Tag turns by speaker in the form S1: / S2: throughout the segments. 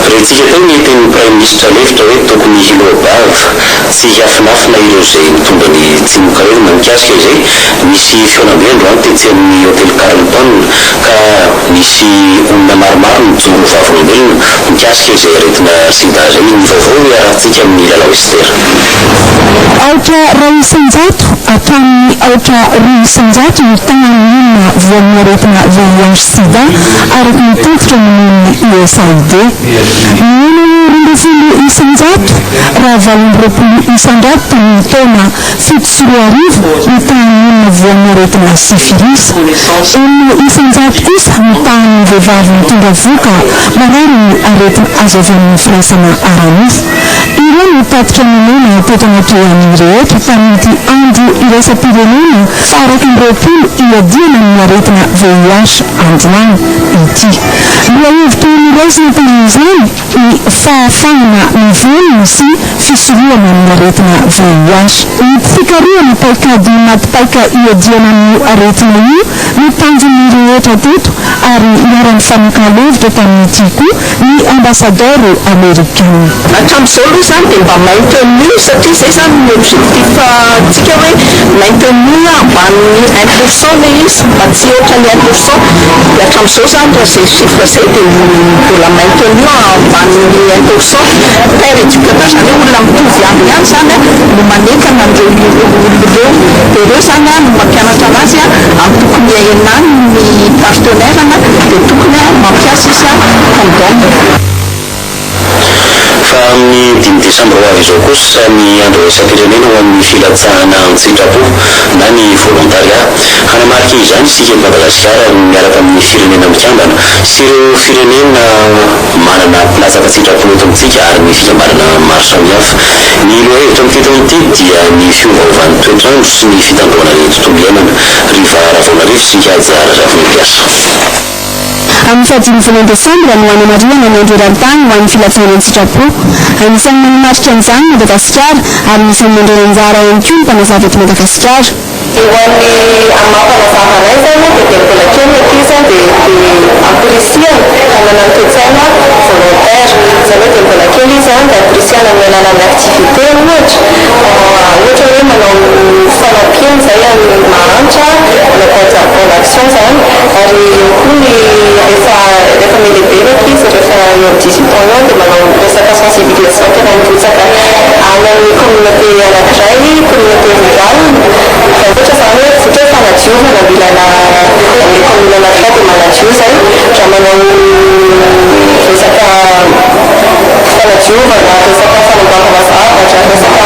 S1: Rentsika teo ny tenin'ny Praiminisitra lefitra hoe tokony hiloa-bava, tsy hiafinafina ireo izay mitondra ny tsimokaretina. Mikasika izay, nisy fihaonambe androany tetsy amin'ny Hotely Carlton ka nisy olona maromaro nijoro ho vavolombelona mikasika izay aretina sida izay. Ny vaovao iarahantsika amin'i Lalao Esther.
S2: 0.1% hatramin'ny 0.2% ny tahan'ny olona voan'ny aretina VIH-Sida, araka ny tatitra nomen'ny USAID. Nihena ho 12% raha 28% tamin'ny taona 2007 ny tahan'ny olona voan'ny aretina syphilis. 6% kosa ny tahan'ny vehivavy mitondra vohoka marary ny aretina azo avy amin'ny firaisana ara-nofo. Ireo no tatitra nomena teto anatrehan'ny rehetra tamin'ity andro iraisam-pirenena faha-21 iadiana amin'ny aretina VIH androany ity. Lohahevitra noraisina tamin'izany ny fahafahana mivelona sy fisorohana ny aretina VIH. Ny fikarohana paikady maty paika iadiana amin'io aretina io no tanjon'ny rehetra teto, ary niara-nifanakalo hevitra tamin'ity koa ny ambasadaoro amerikana.
S3: Hatramin'izao aloha izany dia mba maintenu, satria izay izany ny objectif antsika, hoe maintenu ambanin'ny 1% ilay izy, mba tsy hihoatra ny 1%. Dia hatramin'izao izany, raha izay chiffre izay, dia mbola maintenu ambanin'ny 1%. Pair éducateur izany hoe olona mitovy aminy ihany izany no manentana an'ireo olona ireo, dia ireo izany no mampianatra anazy amin'ny tokony hiainany ny partenaire dia tokony mampiasa izy condom.
S1: Fa amin'ny 5 desambra ho avy izao kosa ny andro iraisam-pirenena ho an'ny filatsahana an-tsitrapo na ny volontariat. Hanamarika izany isika eto Madagasikara miaraka amin'ny Firenena Mikambana sy ireo firenena manana mpilatsaka an-tsitrapo eto amintsika ary ny fikambanana maro samihafa. Ny lohahevitra amin'ity taona ity dia ny fiovaovan'ny toetr'andro sy ny fitandroana ny tontolo iainana. Riva Ravaonarivo sy Haja Razafinimpiasa.
S2: Amin'ny faha-5 volana desambra no hanamarihana ny andro eran-tany ho an'ny filatsahana an-tsitrapo. Anisan'ny manamarika an'izany Madagasikara, ary anisan'ny mandray anjara ihany koa ny mpanazava eto Madagasikara.
S4: Eo amin'ny amin'ny maha mpanazava anay izany dia mbola kely ny ankizy dia ampirisihana hanana ny toe-tsaina volontaire. Izany hoe dia mbola kely izy dia ampirisihana amin'ny alalan'ny activité, ohatra hoe manao fanampiana izay amin'ny mahantra, manao bonne action izany. Ary eo koa ny rehefa mihalehibe ny ankizy, rehefa eo amin'ny 18 ans eo, dia manao resaka sensibilisation tena mirotsaka any amin'ny communauté anankiray, communauté rurale. Fa ohatra izany hoe ohatra hoe fanadiovana milana amin'ny commune anankiray, dia manadio izay. Raha manao resaka fanadiovana, resaka fanamboarana zavatra, resaka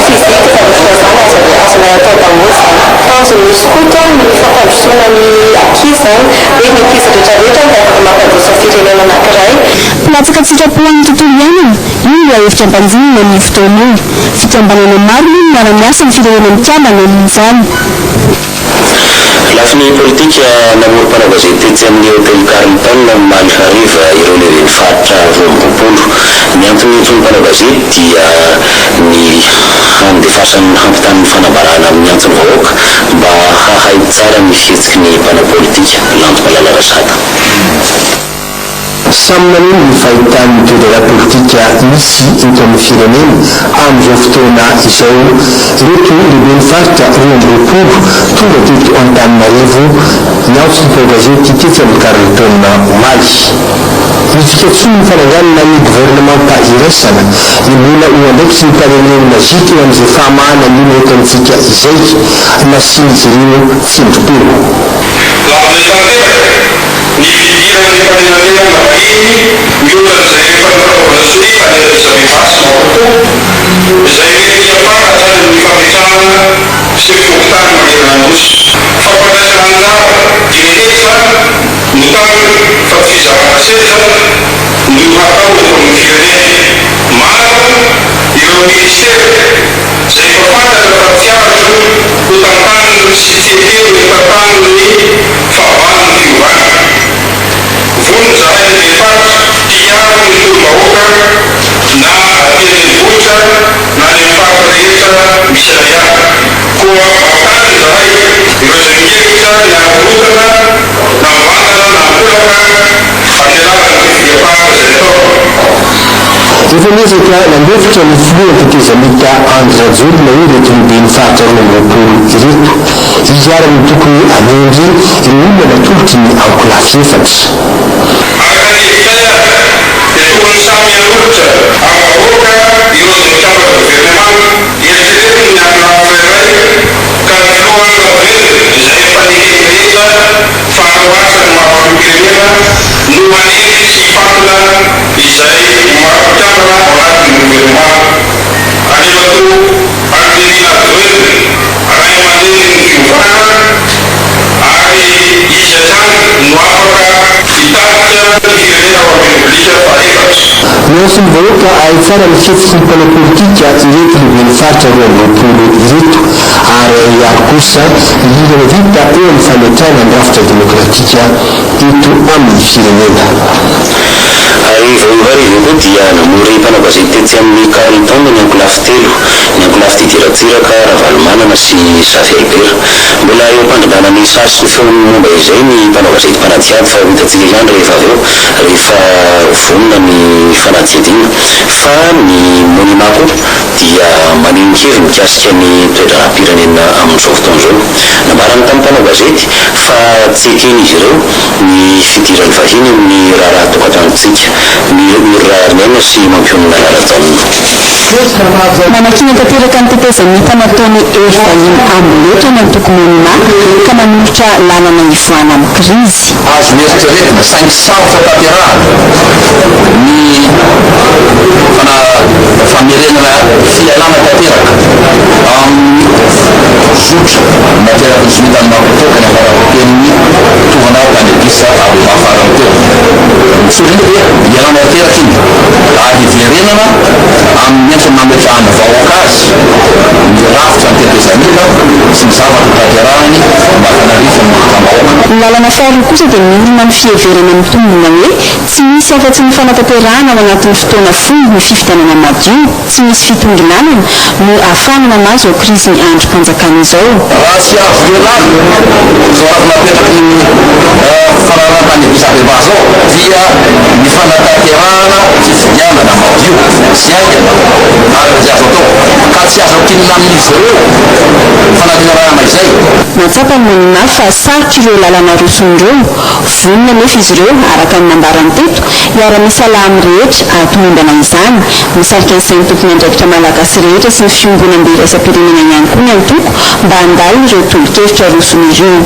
S4: physique, zavatra izany azonay atao daholo izany. Tanjon'ny skoto ny fampandrosoana ny ankizy izany, hoe ny ankizy rehetrarehetra dia afaka mampandroso ny firenena anankiray.
S2: Mpilatsaka an-tsitrapo amin'ny tontolo iainana, io no lohahevitra ampanjinina amin'ny fotoana io. Fikambanana maro moa no miara-miasa amin'ny Firenena Mikambana amin'izany.
S1: Lafiny politika, namory mpanao gazety tetsy amin'ny Hotely Carlton omaly hariva ireo lehiben'ny faritra 22. Ny antony entin'ny mpanao gazety dia ny handefasany hampitany fanambarana amin'ny antson'ny vahoaka mba hahay tsara ny fihetsiky ny mpanao politika. Lanto Malala Rasata.
S5: Samy maneho ny fahitany ny toe-draharaha politika misy eto amin'ny firenena amin'izao fotoana izao ireto lehiben'ny faritra 22 tonga teto Antananarivo niantso ny mpanao gazety tetsy amin'ny Carlton omaly. Ny fikatsoan'ny fananganana ny governemanta iraisana, ny mbola ho andraikitry ny mpanelinelina eo amin'izay fahamahana ny olona eto amintsika izay nasian'izy ireo tsindrim-peo.
S6: Lavina tanteraka ny fidiran'ny mpanelanelana vahiny mihoatra an'izay efa nifanaovana sonia tany Addis Abeba sy Maputo, izay mety hiafara hatrany amin'ny fametrahana sefo fokontany manerana ny Nosy. Fampandraisana anjara rehetra no tanjona fa tsy fizarana seza no hatao eto amin'ny firenena. Maro ireo minisitera izay efa fantatra fa tsy azo ho tantaniny sy tsy ekeny ho tantanin'ny fahavalon'ny fiovana. Vonona izahay lehiben'ny faritra hiaro ny tolom-bahoaka na aty an-drenivohitra na any amin'ny faritra rehetra misy anay any. Koa mampitandrina izahay ireo izay mihevitra ny hanakorontana na mivantana na ankolaka amin'ny alalan'ny fifidiam-paritra izay atao.
S5: Efa niezaka nandefitra ny filoha tetezamita Andry Rajoelina hoy ireto lehiben'ny faritra 22 ireto. Izy ary no tokony hanendry ireo olona natolotry ny ankolafy efatra.
S6: Araka ny hevitray ary dia tokony samy hanolotra amin'ny vahoaka ireo izay mpikambana governemanta. Eritreretiny ny ankolafy tsirairay ka ny filoha Andry Rajoelina izay efa neken'ny rehetra fa hanao asa ny maha filoham-pirenena no hanendry sy hifantina izay maha mpikambana ao anatin'ny governemanta. Andriamatoa Andry Nirina Rajoelina, ray aman-drenin'ny fiovana ary izy hatrany no afaka hitarika ny firenena ho amin'ny Repoblika fahaefatra.
S5: Miantso ny vahoaka hahay tsara ny fihetsiky ny mpanao politika ireto lehiben'ny faritra 22 ireto ary hiaro kosa ny dingana vita eo amin'ny fametrahana ny rafitra demokratika eto amin'ny firenena.
S1: Ary vao io hariva io koa dia namory mpanao gazety tetsy amin'ny Carlton ny ankolafy telo, ny ankolafy Didier Ratsiraka, Ravalomanana sy Zafy Albert. Mbola eo am-pandrindràna ny sary sy ny feony momba izay ny mpanao gazety mpanadihady fa ho hitantsika ihany rehefa avy eo rehefa vonona ny fanadihadiana. Fa ny Monima koa dia maneho ny heviny mikasika ny toe-draharaham-pirenena amin'izao fotoana izao. Nambarany tamin'ny mpanao gazety fa tsy eken'izy ireo ny fidiran'ny vahiny amin'ny raharaha tokantranontsika. Miorina sy mampionona Rajaona.
S2: Manakiana tanteraka ny tetezamita nataon'i Hery Vahiny Amboletra ny antoko Monima ka manolotra lalana hivoahana amin'ny krizy.
S7: Azo eritreretina saingy sarotra tanterahana ny famerenana fialana tanteraka amin'ny zotra nateraky ny sonia tany Maputo ka niafarako-tenin'ny tovana tany Addis Abeba farany teo. Ny tsorina dia ialana tanteraka iny ary hiverenana amin'ny endriny nametrahan'ny vahoaka azy ny rafitra ny tetezamita sy ny zavatra tanterahiny mba hanarify ny votam-bahoaka.
S2: Ny lalana faharoa kosa dia miorina amin'ny fiheverana mitombina hoe tsy misy afa-tsy ny fanatanterahana ao anatin'ny fotoana fohy ny fifidianana madio, tsy misy fitongilanana, no ahafahana mamaha izao krizin'ny andrim-panjakana izao.
S7: Raha tsy azo ialana izao rafitra napetraky ny fananana tany Addis Abeba izao dia ny fanatanterahana fifidianana madio sy haingana araka izay azo atao ka tsy azo ankinina amin'izy ireo ny fanatanterahana izay.
S2: Nahatsapa ny Monima fa sarotra ireo lalana arosony ireo, vonona anefa izy ireo, araka ny nambarany teto, hiara-misalahy amin'ny rehetra hahatomombana izany. Misarika ny sain'ny tompon'andraikitra malagasy rehetra sy ny fiombonambe iraisam-pirenena ihany koa ny antoko mba handalina ireo tolo-kevitra arosony ireo.